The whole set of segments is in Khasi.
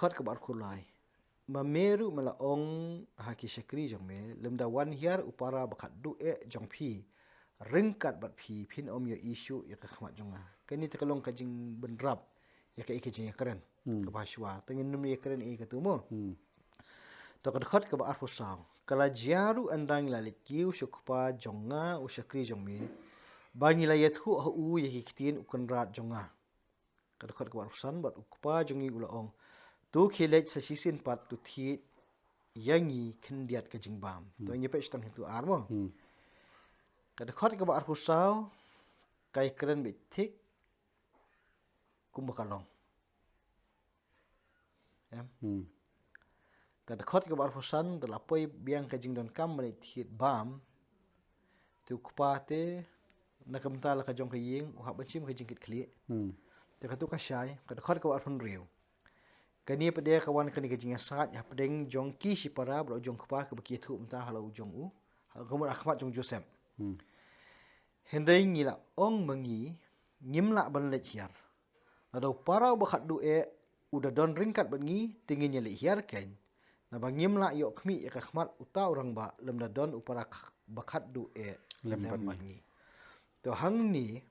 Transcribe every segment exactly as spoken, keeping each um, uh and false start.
Pat kaba arphew lai. Ma me ruh me la ong ha ki shakri jong me, lymda wan hiar u para ba khatduh eh jong phi ryngkat bad phi, phin ym ïohi shuh ïa ka khmat jong nga. Kane te ka long ka jingbynrap ïa kaei ka jingïakren. Hmm. Kaba shuwa. Te ngin nym ïakren ïa katu mo. Hmm. To ka dkhot kaba arphew saw. Ka la jia ruh ynda ngi la leit kiew sha u kpa jong nga u shakri jong me, ba ngi la ïathuh ha u ïa ki ktien u kynrad jong nga. Ka dkhot kaba arphew san, bad u kpa jong ngi u la ong, to khie leit sa shisien pat to thied ïa ngi khyndiat ka jingbam. Hmm. To ngi peit shatang tu ar mo. Hmm. Ka dkhot kaba arphew saw, ka ïakren beit thik kumba ka long. Em. Hmm. Ka dkhot kaba arphew san, te la poi biang ka jingdonkam ban thied bam. Te u kpa te, na ka bynta la ka jong ka ïing, u hap ban shim ka jingkitkhlieh. Hmm. Te katu ka shai, ka dkhot kaba arphew hynriew. Kane pat de ka wan kane ka jingïasaid hapdeng jong ki shipara bad u jong u kpa kaba ki ïathuh mynta ha la u jong u. Ha ka mut ha khmat jong u Joseph. Hmm. Hynrei ngi la ong ma ngi, ngim lah ban leit hiar. Lada u para uba khatduh eh u da don ryngkat bad ngi, te ngin ïaleit hiar keiñ. Naba ngim lah ïoh khmih ïa ka khmat uta u rangbah lymda don u para kh-, ba khatduh eh lem bad ngi. To hangne,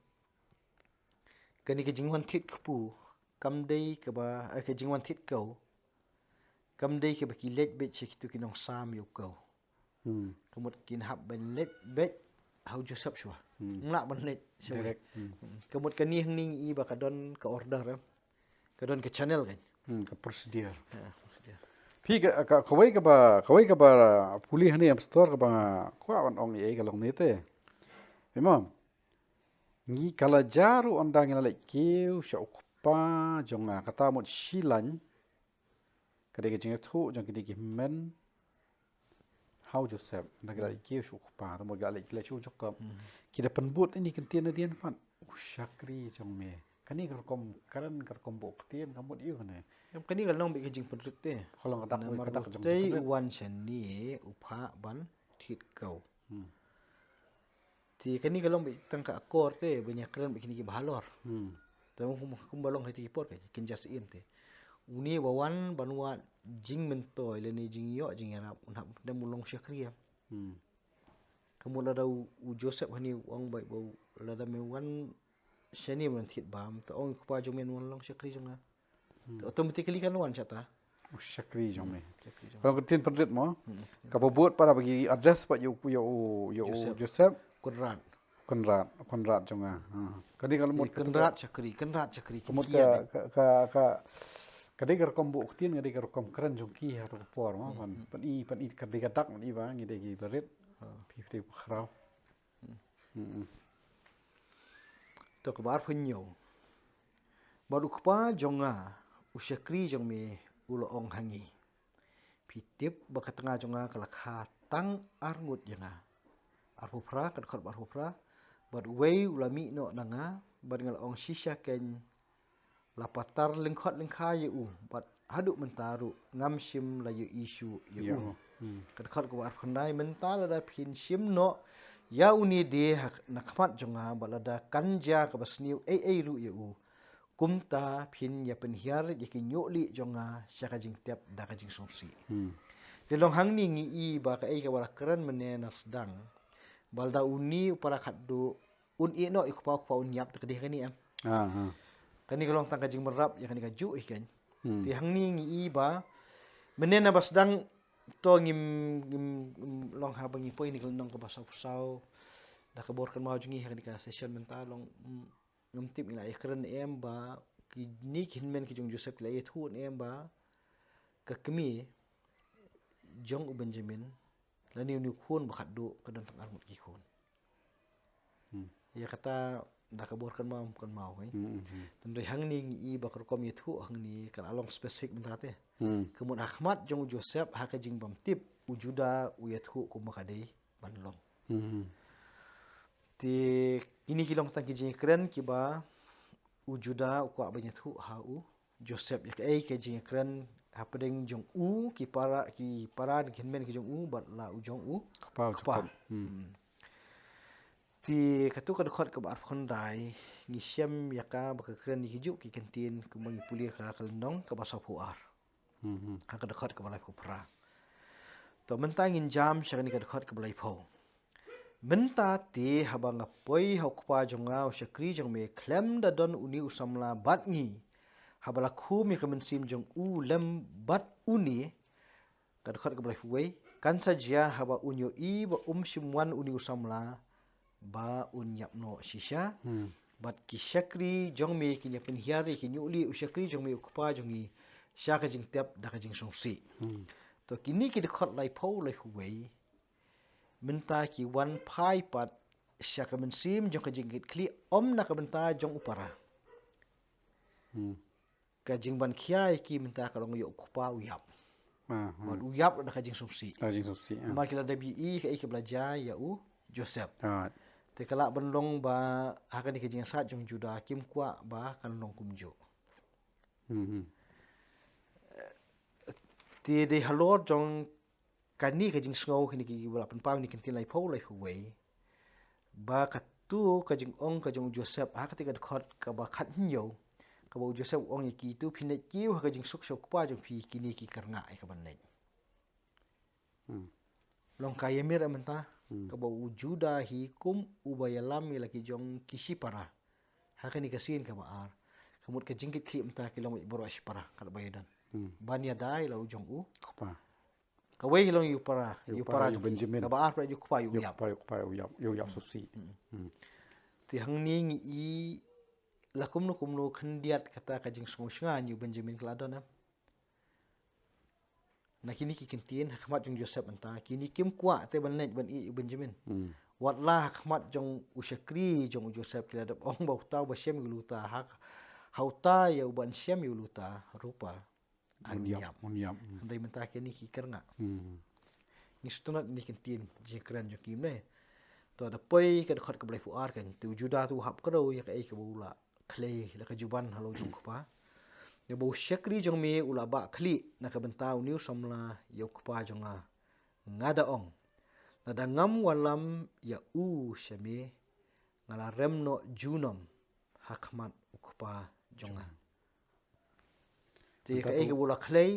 kane ka jingwan thied kpu, kam dei kaba, eh, ka jingwan thied kew, kam dei kaba ki leit beit sha kitu ki nongsam ïa u kew. Hmm. Ka mut kin hap ban leit beit ha u Joseph shuwa. Hmm. Ngim lah ban leit shuwa. Direct. Hmm. Hmm. Ka mut kane hangne ngi i ba ka don ka order, eh. Ka don ka channel kan. Hmm, ka procedure. Ha, procedure. Phi ka, ka, kawei kaba, kawei kaba pule hangne, pastor, kaba nga kwah ban ong ïa ka long ne te. Phi mo? Ngi ka la jia ruh ynda ngi la leit kiew sha u kpa jong nga, kata mut shi laiñ. Ka dei ka jingïathuh jong kine ki hynmen ha u Joseph, ynda ki la leit kiew sha u kpa, te mut ki la leit, ki la leit sha u Jakob. Hmm. Ki da pynbud ïa kine ki kyntien nadien pat. U shakri jong me. Kane ka rukom kren, ka rukom buh ktien, ka mut ïa u kane. Em, kane ka long beit ka jingpynrit te. Ka long ka dak, namar ka dak jong u tei jingpynrit. Wan shane u phah ban thied kew. Hmm. Te kane ka long beit tang ka akor te, ban ïakren beit kine kiba halor. Hmm. Te kum, kumba long ha kito ki por ka, kin just im te. Une ba wan ban wad jingmyntoi lane jingïoh jingïarap, un hap ban long shakri em. Hmm. Ka mut lada u, u Joseph hangne u ong beit ba u, lada me wan shane ban thied bam, te ong u kpa jong me un long shakri jong nga. Hmm. Te automatically kan wan shata. U shakri jong me. Shakri jong me. Ka long ka ktien pynrit mo. Hmm. Kaba bud pat ba ki address pat ïa u, ïa u, ïa u Joseph. Joseph. Kynrad. Kynrad, kynrad jong nga. Ha. Kane ka mut kynrad shakri, kynrad shakri. Ka mut ka, ka, ka, ka, ka dei ka rukom buh ktien, ka dei ka rukom kren jong ki ha kato ka por mo. Hmm. Pan, pan i, pan i ka dei ka dak, pan i ba ngi dei kiba rit. Ha. Phi dei ba khraw. Hmm. Hmm. To kaba arphew hynñiew. Bad u kpa jong nga, u shakri jong me, u la ong ha ngi, phi tip ba ka tnga jong nga ka la kha tang arngut ïa nga. Arphew phra, ka dkhot ba arphew phra. Bad uwei u la mih noh na nga, bad nga la ong shisha keiñ, la patar lyngkhot lyngkhai ïa u, bad haduh mynta ruh ngam shym la ïohi shuh ïa u. Ïa u. Hmm. Ka dkhot kaba arphew khyndai, mynta lada phin shim noh ïa une de ha, na khmat jong nga, bad lada kan jia kaba sniew ei ei ruh ïa u, kumta phin ïa pynhiar ïa ki hynñiewlieh jong nga sha ka jingtep da ka jingsngewsih. Hmm. Te long hangne ngi i ba kaei kaba la kren mynne na sdang, ba lada une u para khatduh un ïeh noh ïa u kpa, u kpa un ïap, te ka dei kane em. Ah, ah. Kane ka long tang ka jingbynrap ïa kane kajuh hi keiñ. Hmm. Te hangne ngi i ba mynne na ba sdang to ngim, ngim, ngim long haba ngi poi ha kane ka lynnong kaba sawphew saw. Da ka bor kynmaw jong ngi ha kane ka session mynta long, mm, ngam tip ngi la ïakren em ba kine ki hynmen ki jong u Joseph ki la ïathuh em ba ka kmie jong u Benjamin lane une u khun ba khatduh ka don tang arngut ki khun. Hmm. Ïa kata da ka bor kynmaw, kynmaw, eh. Hmm, hmm, hmm. Te hynrei hangne ngi i ba ka rukom ïathuh hangne ka la long specific mynta te. Hmm. Ka mut ha khmat jong u Joseph ha ka jingbymtip u Judah u ïathuh kumba ka dei ban long. Hmm. Te kine ki long tang ki jingïakren kiba u Judah u kwah ban ïathuh ha u Joseph, ïa kaei ka jingïakren hapdeng jong u, ki para, ki para, ki hynmen ki jong u, bad la u jong u kpa, u kpa. Jakob. Hmm. Hmm. Te katu ka dkhot kaba arphew khyndai, ngi shem ïa ka ba ka kren ïa kijuh ki kyntien kumba ngi pule ha ka lynnong kaba sawphew ar. Hmm. Ha ka dkhot kaba laiphew phra. To mynta ngin jam sha kane ka dkhot kaba laiphew. Mynta te haba nga poi ha u kpa jong nga u shakri jong me khlem da don une u samla bad ngi. Haba la khum ïa ka mynsiem jong u lem bad une. Ka dkhot kaba laiphew wei. Kan sa jia haba un ïohi ba um shym wan une u samla ba un ïap noh shisha. Hmm. Bad ki shakri jong me kin ïa pynhiar ïa ki ñiuh lieh u shakri jong me u kpa jong ngi sha ka jingtep da ka jingsngewsih. Hmm. To kine ki dkhot laiphew laiphew wei. Mynta ki wan phai pat sha ka mynsiem jong ka jingkitkhlieh ym na ka bynta jong u para. Hmm. Ka jingban khia ïa ki mynta ka long ïa u kpa u ïap. Ah, hmm. Bad u ïap da ka jingsngewsih. Ka jingsngewsih, ah. Namar ki la dep ïohi kaei kaba la jia ïa u Joseph. Ah. Te ka lah ban long ba ha kane ka jingïasaid jong u Judah kim kwah ba kan long kumjuh. Hmm, hmm. Te dei halor jong kane ka jingsngew kine kiba la pynpaw ïa kine ki ktien laiphew laiphew wei. Ba katto ka jingong ka jong u Joseph ha kata ka dkhot kaba khathynñiew. Kaba u Joseph u ong ïa ki to phin leit kiew ha ka jingsuk sha u kpa jong phi kine ki kyrngah ïa kaban leit. Hmm. Long ka ïamir mynta. Hmm. Kaba u Judah hi kum uba ïalam ïa la ki jong ki shipara. Ha kane ka sien kaba ar. Ka mut ka jingkitkhlieh mynta ki long baroh shipara katba ïadon. Hmm. Ban ïada ïa la u jong u kpa. Kawei hi long ïa u para, ïa u para jong u Benjamin. Kaba ar pat ïa u kpa ïa u ïap. Ïa u kpa, ïa u kpa ïa u ïap, ïa u ïap sngewsih. Hmm. Hmm. Te hangne ngi i la kumno kumno khyndiat kata ka jingsngew shngaiñ ïa u Benjamin ka la don em. Na kine ki ktien ha khmat jong u Joseph mynta kine kim kwah te ban leit ban ïeh ïa u Benjamin. Hmm. Wat la ha khmat jong u shakri jong u Joseph ki la dep ong ba uta uba shem ïa u luta ha, ha uta ïa uban shem ïa u luta ruh pat un ïap. Un ïap. Hmm. Hynrei mynta kine ki kyrngah. Hmm. Ngi sngewtynnat ïa kine ki ktien jingkren jong ki mynne. To da poi ka dkhot kaba laiphew ar kan te u Judah te u hap kdew ïa kaei kaba u la khlei da ka juban ha la u jong u kpa. Ïa ba u shakri jong me u la bah khlieh na ka bynta une u samla ïa u kpa jong nga. Nga da ong. Lada ngam wallam ïa u sha me nga la rem noh junom ha khmat u kpa jong nga. Te kaei kaba u la khlei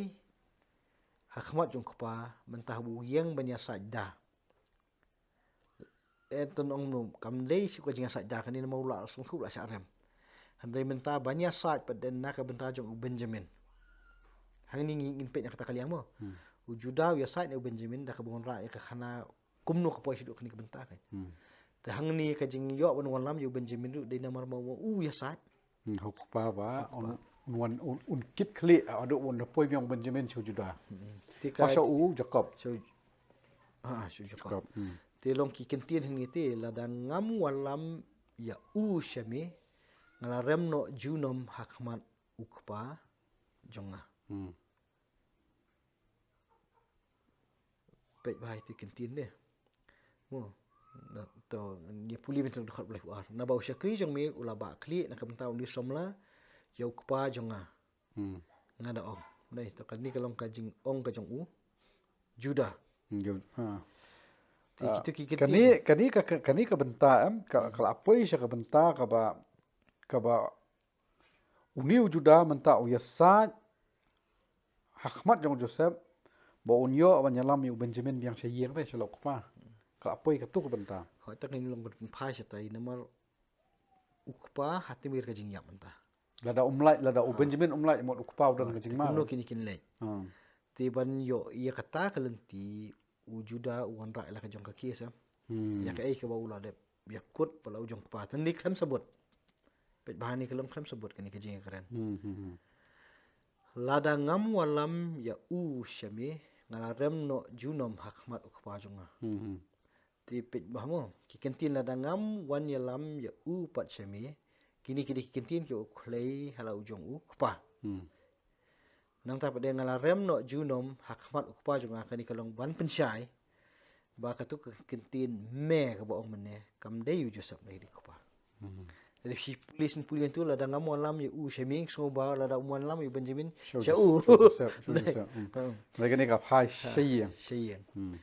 ha khmat jong u kpa mynta haba u ïeng ban ïasaid da. Eh, to ong no, kam dei shuh ka jingïasaid da kane namar u la sngewthuh la shah rem. Hynrei mynta ban ïasaid pat dei na ka bynta jong u Benjamin. Hangne ngi, ngin peit na kata ka liang mo. Hmm. U Judah u ïasaid na u Benjamin da kaba wanrah ïa ka khana kumno ka poi shaduh kane ka bynta kan. Hmm. Te hangne ka jingïoh ban wallam ïa u Benjamin ruh dei namar ma u ïasaid. Hmm, ha u kpa ba, ha u kpa. Un, un wan, un, un kit khlieh, haduh un da poi biang u Benjamin sha u Judah. Hmm. Te ka sha u Jakob. Sha u, ha, sha u Jakob. Jakob, hmm. Te long ki ktien hangne te, lada ngam wallam ïa u sha me, nga la rem noh junom ha khmat u kpa jong nga. Hmm. Peit bha ïa ki ktien de. Mo, na, to, ngi pule mynta dkhot ba laiphew ar. Naba u shakri jong me u la bah khlieh na ka bynta une u samla ïa u kpa jong nga. Hmm. Nga da ong. Nai, to kane ka long ka jingong ka jong u Judah. Hmm, Ju-, ha. Te, ah, kito ki ktien. Kane, kane ka, ka, kane ka bynta em, ka, hmm, ka la poi sha ka bynta kaba, kaba une u Judah mynta u ïasaid ha khmat jong u Joseph, ba un ïoh ban ïalam ïa u Benjamin biang sha ïing te sha la u kpa. Ka la poi katto ka bynta. Hooid, te ngin long ban pynphai shatai namar u kpa ha tmier ka jingïap mynta. Lada um lait, lada u, ah, Benjamin um lait, mut u kpa u don, ah, ka jingma. Kumno kine kin leit. Hmm. Te ban ïoh ïa kata ka lynti u Judah u wanrah ïa la ka jong ka case, eh. Hmm. Ïa kaei kaba u la dep ïakut bad la u jong u kpa. Te hangne khlem sabut. Peit bha hangne ka long khlem sabut kane ka jingkren. Hmm, hmm, hmm. Lada ngam wallam ïa u sha me nga la rem noh junom ha khmat u kpa jong nga. Hmm, hmm. Te peit bha mo, ki ktien lada ngam wan ïalam ïa u pat sha me, kine ki dei ki ktien kiba u khlei ha la u jong u kpa. Hmm. Nangta pat de nga la rem noh junom ha khmat u kpa jong nga, kane ka long ban pynshai ba kato ka ktien me kaba ong mynne kam dei u Joseph, dei u kpa. Hmm. Te lada phi pule sngewthuh lynti, lada ngam wallam ïa u sha me, sngewbha lada um wallam ïa u Benjamin sha u, sha u Joseph, sha u Joseph. Hmm. Hmm. Lada kane ka phai sha ïing. Sha ïing. Hmm.